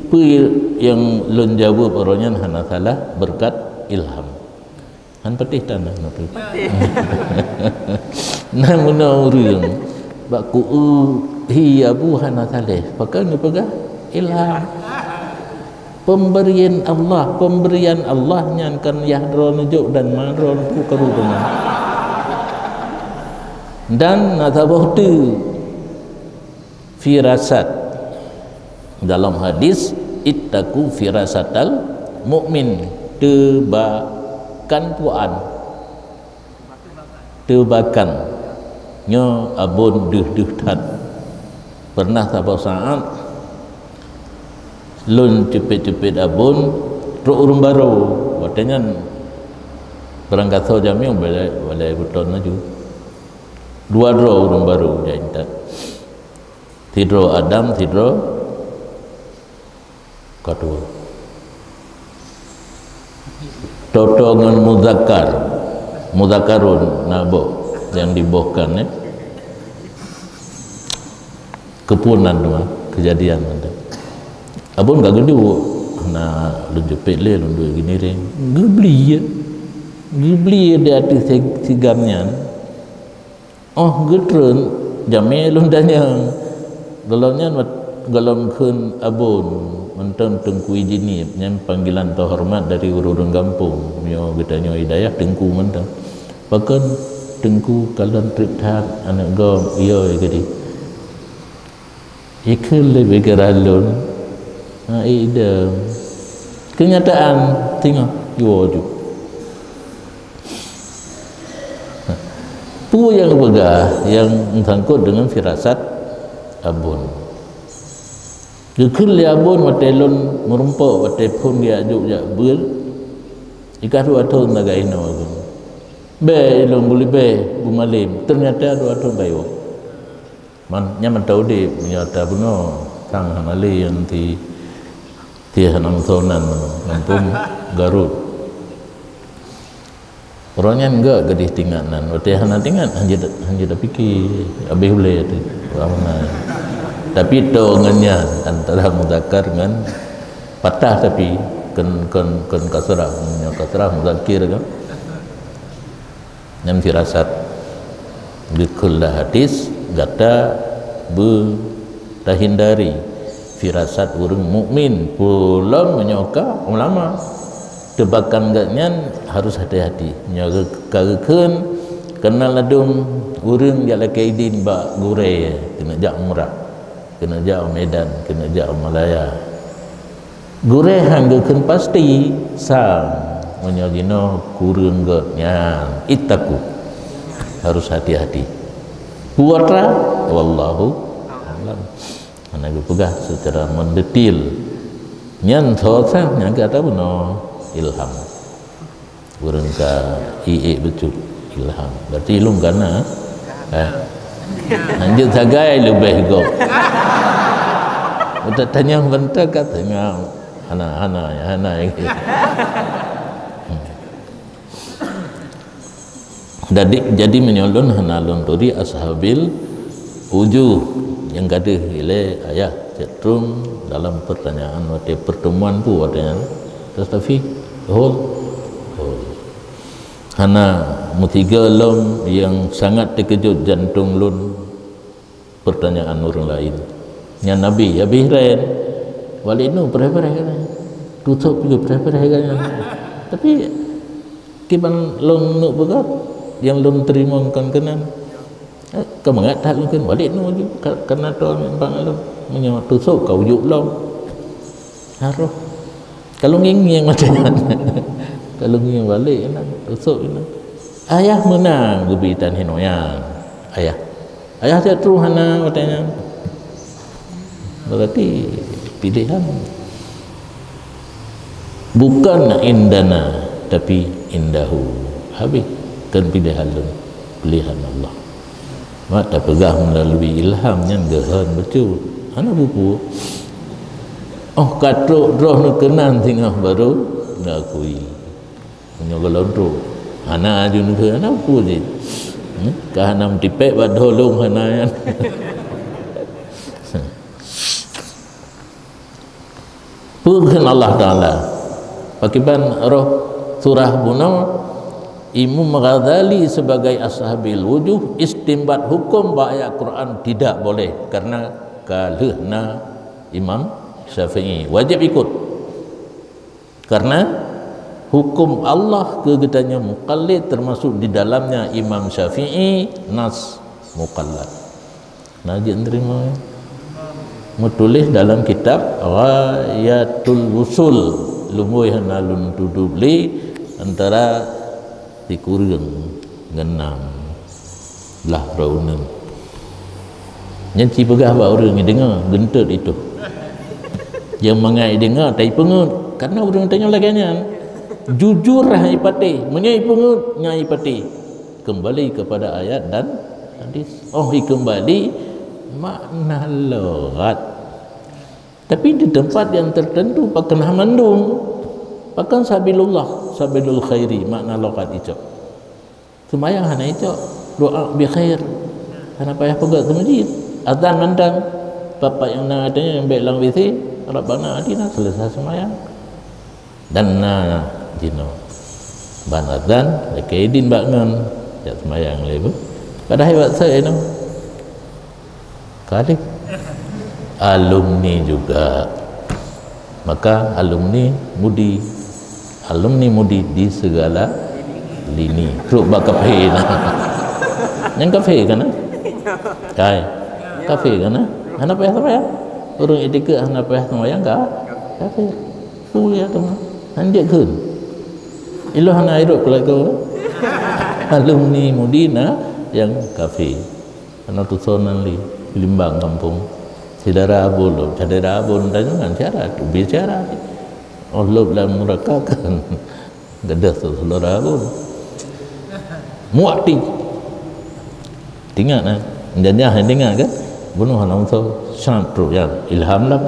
peue nyang lôn jaweueb uroe nyan hana salah berkat ilham. Han patéh tan na tu. Na meunoe ureueng bak ku hi Abu hana saleh, pakon neupeugah ilham. Pemberian Allah, pemberian Allah nyan kan yah droe neujok dan ma droe neupeu karu teuma. Dan na saboh teuk firasat. Dalam hadis, "Ittaqu firasatal mukmin." Teubakan puan. Teubakan. Nyoe abon deuh-deuh that. Pernah saboh saat, lôn cupet-cupet abon, trok ureueng barô. Watèe nyan, barangkasoe jamé balèe, balèe beuton laju. Dua droe ureueng barô jak intat. Sidroe Adam, sidroe Keudua. Toto ngon muzakkar. Muzakkarun na boh nyang dibohkan, eh. Keupeue nan dua keujadian mantong. Abon ka geuduek, na lôn jupet lé, lôn duek gini ring. Geubli, geubli di ateueh si-, sigam nyan. Óh geutreun, jamé lôn tanyong. Gohlom nyan, gohlom kheun abon, mantong Teungku Ijinieb, nyan panggilan teuhormat dari ureueng gampông. Meunyoe geutanyoe i dayah, Teungku mantong. Pakon Teungku kalon trép that aneuk gob, yo, geude. Ikheun lé bak lôn, ha, idong. Keunyataan teungoh jiwoe ju. Peue nyang geupeugah nyang meusangkot deungon firasat abon. Geukheun lé abon watèe lôn meurumpok, watèe phon geujak jok jak beuet, ikah dua thon lagèe inoe. Bèk lôn beuleubèh beumalém, teunyata dua thon bayoe. Man, nyan mantong udép, meunyoe tabunoe, sang hana lé nyang ti, ti hana meusoe nan meunoe, gampông Garut. Uroe nyan gèt gadih tingat nan, watèe hana tingat, hanjeuet, hanjeuet tapike, habéh ulèe teuh, ureueng na. Tapi toe ngon nyan, antara muzakkar ngon patah tapi, kon, kon, kon kasrah, meunyoe kasrah muzakkir kan. Nyan firasat. Geukheun lam hadis, gata beutahindari firasat ureueng mukmin, peulom meunyoe ka ulama. Teubakan gobnyan harus hati-hati. Meunyoe ka geukheun, keunan ladôm ureueng jak lakèe idin bak gurèe, keuneuk jak umrah, keuneuk jak Medan, keuneuk jak Malaya. Gurèe han geukheun pasti, sang meunyoe jinoe kureueng gèt nyan, ittaqu. Harus hati-hati. Peue atra, wallahu a'lam. Hana geupeugah secara mendetil. Nyan soe sang nyang gata bunoe ilham. Ureueng ka iék bacut ilham. Berarti lôn ka na, eh. Hanjeuet sagai leubeh gob. Utak tanyong banta ka tanyong. Hana, hana, hana. Jadi, jadi meunyoe lôn hana lôn turi ashabil wujuh nyang gadôh ilèe ayah cetrum dalam pertanyaan watèe pertemuan pu watèe nyan. Tetapi Hol. Hol. Hana, meusigoe lom nyang sangat teukeujot jantong lôn, peurtanyaan ureuëng laén. Nyan Nabi, Abi Hurairah, "Walid nu preh-preh kan? Tutup juga preh-preh kan?" Tapi kiban lôn neuk peugah, nyang lôn teurimong kon keunan. Eh, ka mangat that mungken balik nu laju, ka, kana to bang lôn. Meunyoe tusok ka ujuk lom. Harôh. Kalau ngieng-ngieng macam nyan. Kalau ngieng balik, tusok keunan. Ayah meunang geubi tan hinoe nyan. Ayah. Ayah jak troh hana watée nyan. Berarti pilihan bukan indana, tapi indahu. Habis. Kan pilihan lôn, pilihan Allah. Mak tapeugah melalui ilham nyan geuhon beutôi. Hana buku. Oh, ka trok droe neukeunan singoh baru neukui. Meunyoe golom trok. Hana aju neukeu, hana buku jih. Hmm? Ka hana meutipek bak dolong hana nyan. Peue kheun Allah Taala? Pakiban roh surah bunoe, Imam Ghazali sebagai ashabil wujuh istinbat hukum bak ayat Quran tidak boleh karena ka lheueh na Imam Syafi'i. Wajib ikut. Karena hukum Allah keu geutanyoe muqallid termasuk di dalamnya Imam Syafi'i nas muqallad. Na jeuet neurima, ya? Meutuléh dalam kitab Ghayatul Wusul, lumbôi hana lôn tudob lé antara sikureueng ngon nam blah droe uneuen. Nyan ci peugah bak ureuëng nyang deungoe, geuntot itu. Nyang mangat deungoe, tai peungeut. Karena ureuëng tanyoe lagée nyan. Jujur hana ipatéh. Meunyoe ipeungeut, nyan ipatéh. Kembali kepada ayat dan hadis. Oh, ikembali makna lughat. Tapi di tempat yang tertentu pakon hana mandum. Pakon sabilullah, sabilul khairi, makna lughat icok. Seumayang hana icok, doa bi khair. Hana payah peugah keu masjid. Azan mantong. Bapak nyang na gata nyan nyang bék lam W C, Rabbana atina, selesai seumayang. Dan na jinoe ban azan, lakée idin bak ngon, jak seumayang lé beuh. Padahai bak seunoe. Kadek. Alumni juga. Maka alumni mudi. Alumni mudi di segala lini. Trok bak kafe na. Nyang kafe kan? Hai. Kafe kan? Hana payah seumayang. Ureuëng itikeuet hana payah seumayang ka? Kafe. Kuliah teuma. Hanjeuet kheun. Ilôn hana irot keulago. Alumni mudi na nyang kafe. Hana tusoe nan lé, limbang gampông. Syedara Abon lom, syedara Abon tanyoe ngon syarat, ubé syarat. Oh lheueh lam neuraka kan. Gadoh syedara Abon. Muakti. Ingat, eh? Janjah ingat kan? Bunoe hana tusoe, syarat trok nyan. Ilham lam.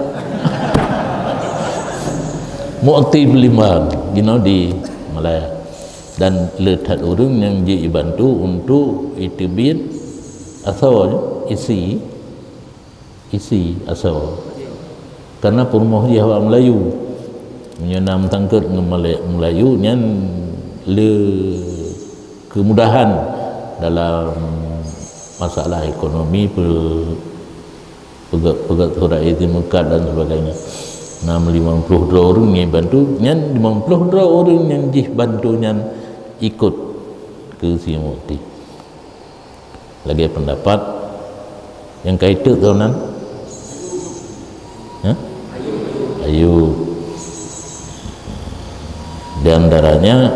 Muakti beulimbang, ginoe di Malaya. Dan le that ureuëng nyang jibantu untuk iteubiet asoe, isi, isi asoe. Karena peurumoh jih awak Melayu. Meunyoe na meusangkot ngon Malay-, Melayu nyan le kemudahan dalam masalah ekonomi pe-, peugét-peugét surat izin meukat dan sebagainya. Na limong ploh droe ureuëng nyang bantu, nyan limong ploh droe ureuëng nyang jih bantu nyan ikot keu si Muti. Lagée pendapat nyang ka iteuk droe nan? Hah? Ayub. Di antaranya,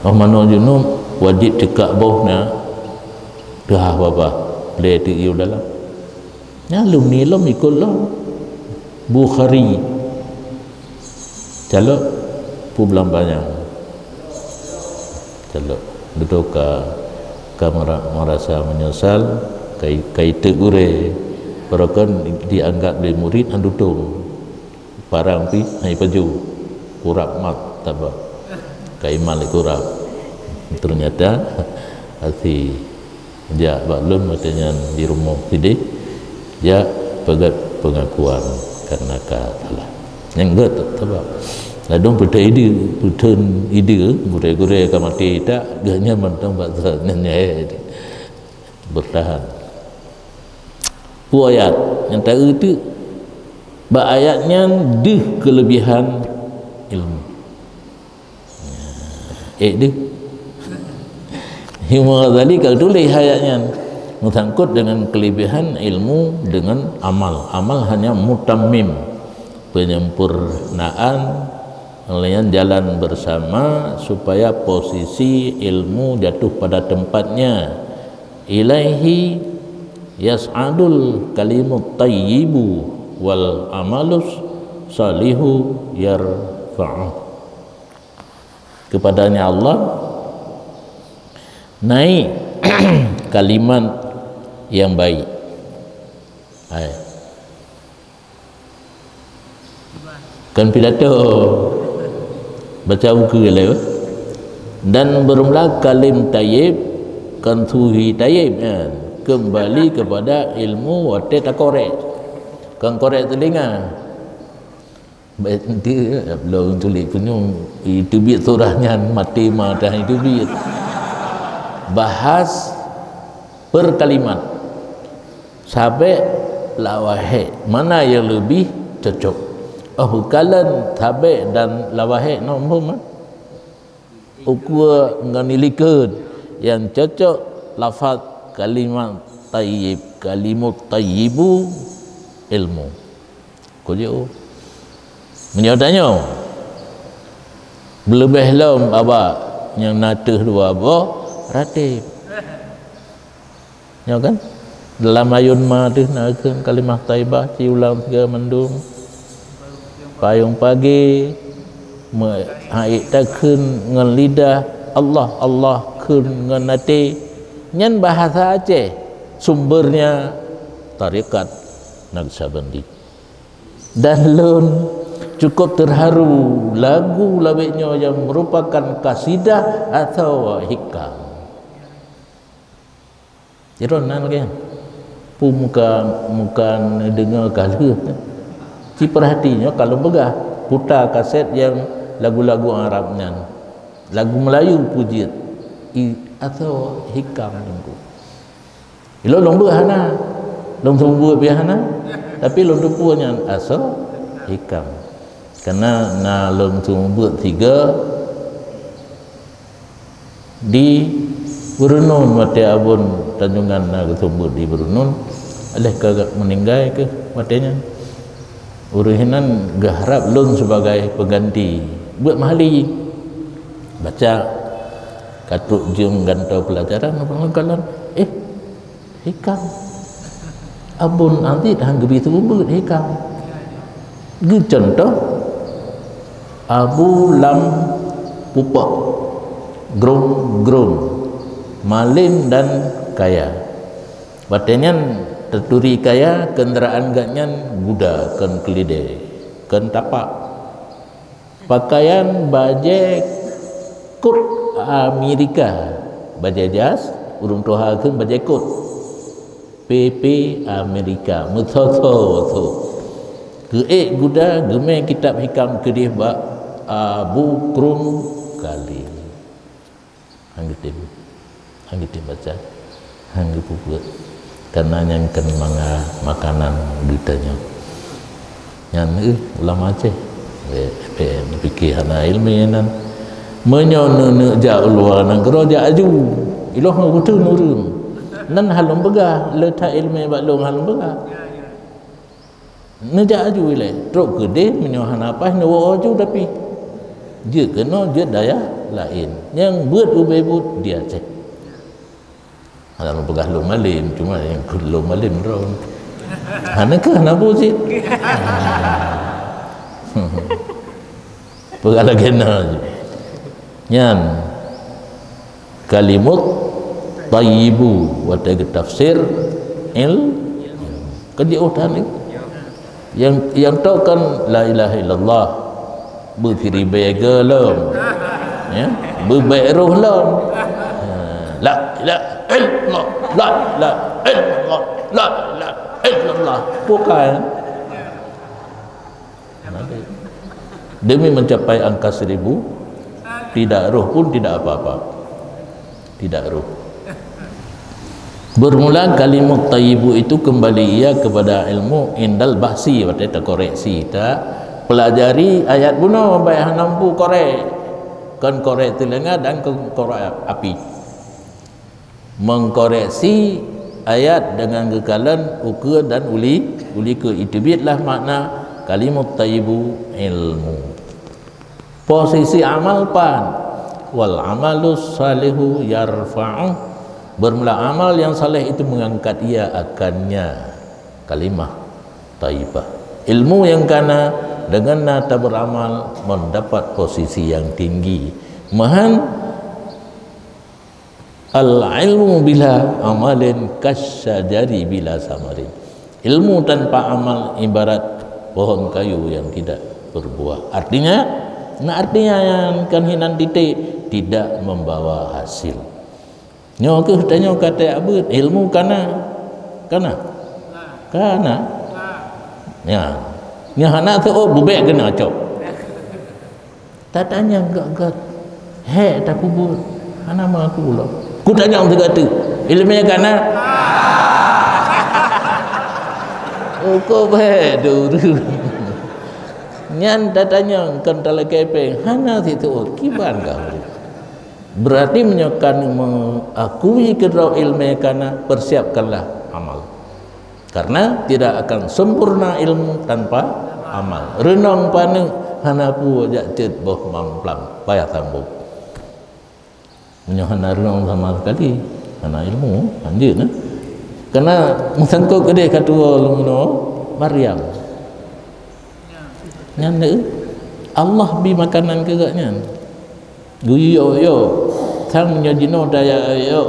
oh manoe junub wajib ceukak boh na teuhah babah, lé teuyue dalam. Nyan alumni lom ikot lom. Bukhari. Calok pu blang panyang. Calok. Dudoe ka, ka mera-, merasa menyesal, kai, kai teuk gurée. Barokon dianggap lé murit han tutong. Parang pih hai paju. Kurab mat taba. Kai mat lé kurab. Ternyata hati Jak bak lôn watée nyan di rumoh sideh, jak peugét peungakuan kareuna ka salah. Nyang gét teuba. Ladôm peuthon idéh, peuthon idéh, gurée-gurée ka maté that, geuhnyan mantong bak nyan nyan bertahan. Peue ayat nyang taeu teuk? Bak ayat nyan deuh keuleubiehan ilmu. Eh, deuh. Imam Ghazali ka tuléh ayat nyan meusangkot dengan keuleubiehan ilmu dengan amal. Amal hanya mutammim, penyempurnaan, laén jalan bersama supaya posisi ilmu jatuh pada tempatnya. Ilaihi yas'adul kalimut thayyibu wal amalus salihu yarfa'uh. Kepadanya Allah naik kalimat yang baik. Hai. Kan pidato. Baca buku laén. Dan bermula kalim tayyib, kan suhi tayyib, kan. Kembali kepada ilmu watée takorek. Kan korek telinga. Baik, nanti belum tulis punyueng, iteubiet surah nyan, maté ma dah iteubiet. Bahas per kalimat. Sabek lawahek, mana yang lebih cocok? Oh, bukalan sabek dan lawahek nombor mah. Ukua ngon ilikot yang cocok lafaz kalimat tayyib, kalimut tayyibu ilmu. Kujok. Meunyoe tanyoe, beuleubeh lom aba nyang na teuh dua boh rateb. Nyoe kan? Dalam ayun ma teuh na kheun kalimah thaibah, ci ulang sigoe mandum. Payong pagée, meuhai takheun ngon lidah, Allah, Allah kheun ngon até. Nyan bahasa Aceh, sumbernya tarekat Naqsyabandi. Dan lôn cukup terharu lagu lawét nyoe nyang merupakan kasidah atawa hikam. Jroh nan lagée nyan. Peue muka, muka neudeungoe ka lheueh. Ci peurhati nyoe ka lôn peugah, puta kaset nyang lagu-lagu Arab nyan. Lagu Melayu peue jeuet. I, asoe hikam teungku. Ilôn lôn beuet hana. Lôn seumeubeuet pih hana. Tapi lôn teupeue nyan asoe hikam. Karena na lôn seumeubeuet sigoe di Beurunun, watée Abon Tanjongan na geuseumeubeuet di Beurunun, lheueh ka meuninggai keuh watée nyan. Ureuëng hinan geuharab lôn sibagai peuganti. Beuet meuhali. Baca, ka trok jeuem gantoe peulajaran, ureuëng kalon, eh, hikam. Abon Azid han geubi seumeubeuet hikam. Geucuntoh, Abu Lam Pupok, Grong-grong, malem dan kaya. Watée nyan teuturi kaya, keundaraan geuhnyan guda, kon keulidée, kon tapak. Pakaian bajée kot Amerika, bajée jas, ureuëng tuha kheun bajée kot. P P Amerika, meusoe-soe. Keuék guda geumé kitab hikam keudeh bak Abu Krum Khalil. Han geutem. Han geutem baca. Han geupeubuet. Karena nyan kan manga makanan geutanyoe. Nyan, eh, ulama Aceh. Eh, eh, neupike hana iéleumé nan. Meunyoe neuneuk jak u luwa nanggroe, jak aju. Ilôn hana beutôi nurun. Nan han lôn peugah, le that iéleumé bak lôn han lôn peugah. Neujak aju ilée, trok keudeh meunyoe hana paih neuwoe aju tapi. Jeuet keunoe, jeuet dayah laén. Nyang beuet ubé buet di Aceh. Hana lôn peugah lôn malem, cuma nyang kheun lôn malem droe. Hana keuh hana buet cit. Peugah lagée na jih. Nyan kalimut thayyibu watée geutafsir il keujiôh that ni. Nyang, nyang toh kan la ilaha illallah. Beusiribée goe lom. Ya, beubék roh lom. Ha, la ilaha illallah, la ilaha illallah, la ilaha illallah. Bukan. Demi mencapai angka seribu, tidak roh pun tidak apa-apa. Tidak roh. Bermula kalimat thayyibu itu kembali ia kepada ilmu indal bahsi, watée takoreksi, ta pelajari ayat bunoe, baik hana mampu korek. Kon korek teuleueng dan kon korek api. Mengkoreksi ayat dengan geukalon ukeue dan uli, uli keue. Itu biet lah makna kalimat thayyibu ilmu. Posisi amal pan, wal amalus salihu yarfa'u. Bermula amal yang saleh itu mengangkat ia akannya kalimah thayyibah. Ilmu yang kana dengan na taberamal mendapat posisi yang tinggi. Meuhan al ilmu bila amalin kasyajari bila samarin. Ilmu tanpa amal ibarat pohon kayu yang tidak berbuah. Artinya, na artinya yang kan hinan titik tidak membawa hasil. Nyoe keuh tanyoe kata abeuet ilmu kana. Kana? Kana. Ya. Nya hana teuôt bubek kena cok. Tatanyong gak-gak, hek tapeubuet, hana meuaku lom. Kutanyong sigoe teuk, ileumèe ka na? Uko bèk duru. Nyan tatanyong kon talakèe péng, hana siteuôt, kiban ka ureueng. Berarti meunyoe ka meuakui keudroe ileumèe ka na, persiapkanlah amal. Karena tidak akan sempurna ilmu tanpa amal. Reunong paneuk hana peue jak cit boh mamplam, payah sambông. Meunyoe hana reunong sama sekali, hana ilmu, lanjut nah. Karena meusangkot keudeh ka tuwo lôn bunoe, Maryam. Nyan deuh, Allah bi makanan keu gobnyan. Geuyue-yue, sang nyoe jinoe daya-, yue,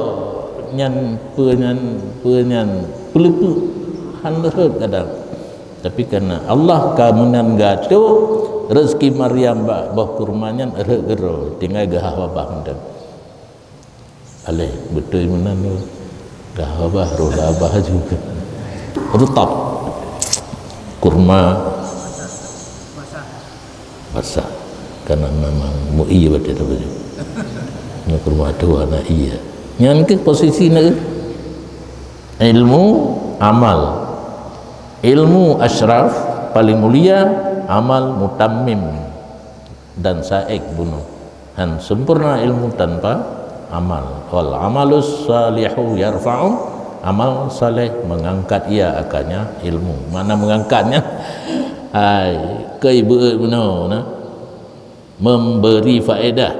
nyan peue nyan, peue nyan, peuleupeuk, hana rhot kadang. Tapi karena Allah ka meunan geuatoe, rezeki Maryam bak boh kurma nyan rhot keudroe, tinggai geuhah babah mantong. Aléh, beutôi meunan tu. Geuhah babah, rhot babah juga. Rutab. Kurma basah. Karena memang meuié watèe tu baju. Nyoe kurma tu aneuk ié. Nyan keuh posisi na. Ilmu, amal. Ilmu asyraf, paling mulia, amal mutammim dan saék bunoe. Han sempurna ilmu tanpa amal. Wal amalus salihu yarfa'u, amal saleh mengangkat ia akannya ilmu. Makna mengangkatnya, hai, keu ibu bunoe na, memberi faedah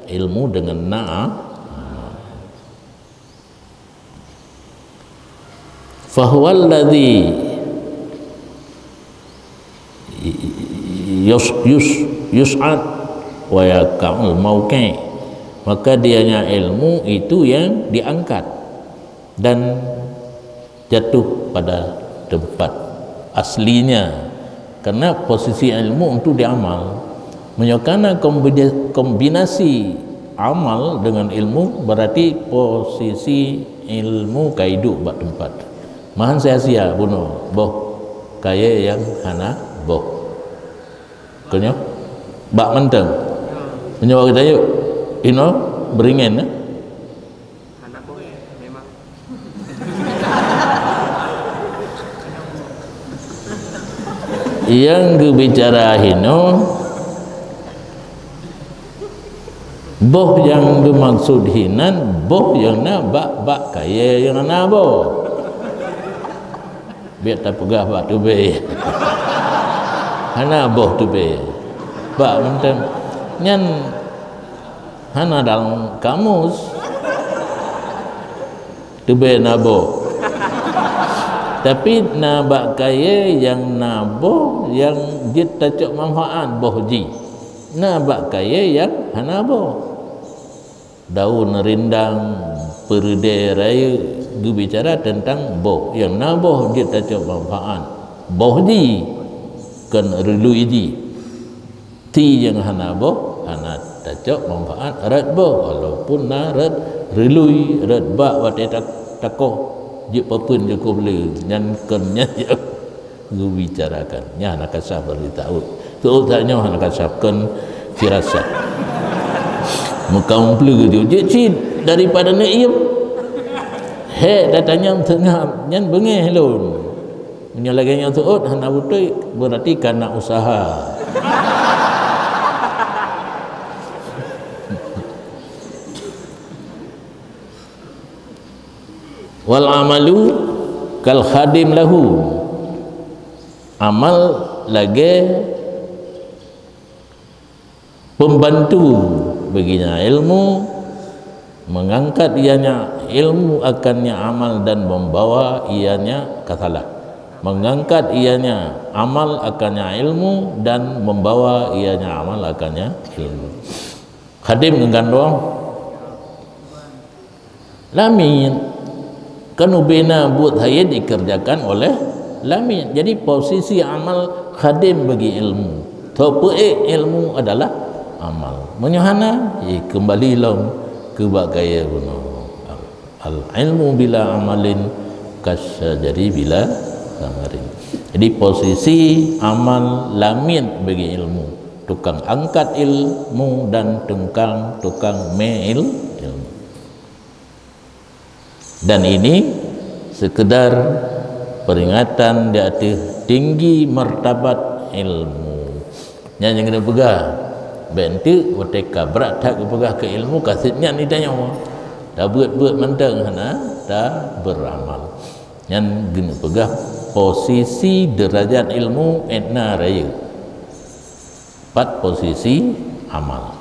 ilmu dengan na. Fahuwallazi yus-, yus-, yus'ad wa yaqa'ul mauqi'. Maka dianya ilmu itu yang diangkat dan jatuh pada tempat aslinya. Karena posisi ilmu untuk diamal. Meunyoe kana kombina-, kombinasi amal dengan ilmu, berarti posisi ilmu ka iduek bak teumpat. Mahan sia-sia bunoe boh kayèe nyang hana boh. Keu nyoe, bak mantong. Meunyoe geutanyoe inoe beuringan, eh? Nyang geubicara hinoe, boh nyang geumaksud hinan, boh nyang na bak, bak kayèe nyang hana boh. Bèk tapeugah bak tubèe. Hana boh tubèe. Bak mantong. Nyan hana dalam kamus. Tubèe na boh. Tapi na bak kayèe nyang na boh, nyang jeuet tacok manfaat boh jih. Na bak kayèe nyang hana boh. Daun rindang, peureudèe rayeuk, geubicara teuntang boh. Nyang na boh jeuet tacok manfaat boh jih, kon reului jih. Ti nyang hana boh, hana tacok manfaat rot boh, walaupun na rot reului, rot bak watèe ta-, takoh jeuet papeuen jukôb le, nyan kon nyan nyang geubicarakan. Nyan hana kasah bari taôt. Teuôt that nyoe hana kasab kon firasat. Meukaum pleu tu jeuet cit daripada neuiem. Hek datanyong teungab nyan beungéh lôn. Meunyoe lagée nyoe teuôt hana beutôi, berarti kana usaha. Wal amalu kal khadim lahu. Amal lagée pembantu baginya ilmu, mengangkat ianya ilmu akannya amal dan membawa ianya kasalah. Mengangkat ianya amal akannya ilmu dan membawa ianya amal akannya ilmu. Khadim ngon gandong. Lamiet. Kan ubena buet hayat dikerjakan oleh lamiet. Jadi posisi amal khadim bagi ilmu. Topeuék ilmu adalah amal. Meunyoe hana, eh, kembali lom keu bak kayée bunoe. Al ilmu bila amalin kasyajari bila samarin. Jadi posisi amal lamiet bagi ilmu. Tukang angkat ilmu dan tukang, tukang mé il-, ilmu. Dan ini sekedar peringatan di ateueh tinggi martabat ilmu. Nyan nyang keuneuk peugah, bék enteuk watée ka brat that geupeugah keu ilmu, ka seb nyan di tanyoe. Tabeuet-beuet mantong hana taberamal. Nyan keuneuk peugah posisi derajat ilmu étna rayeuk. Pat posisi amal.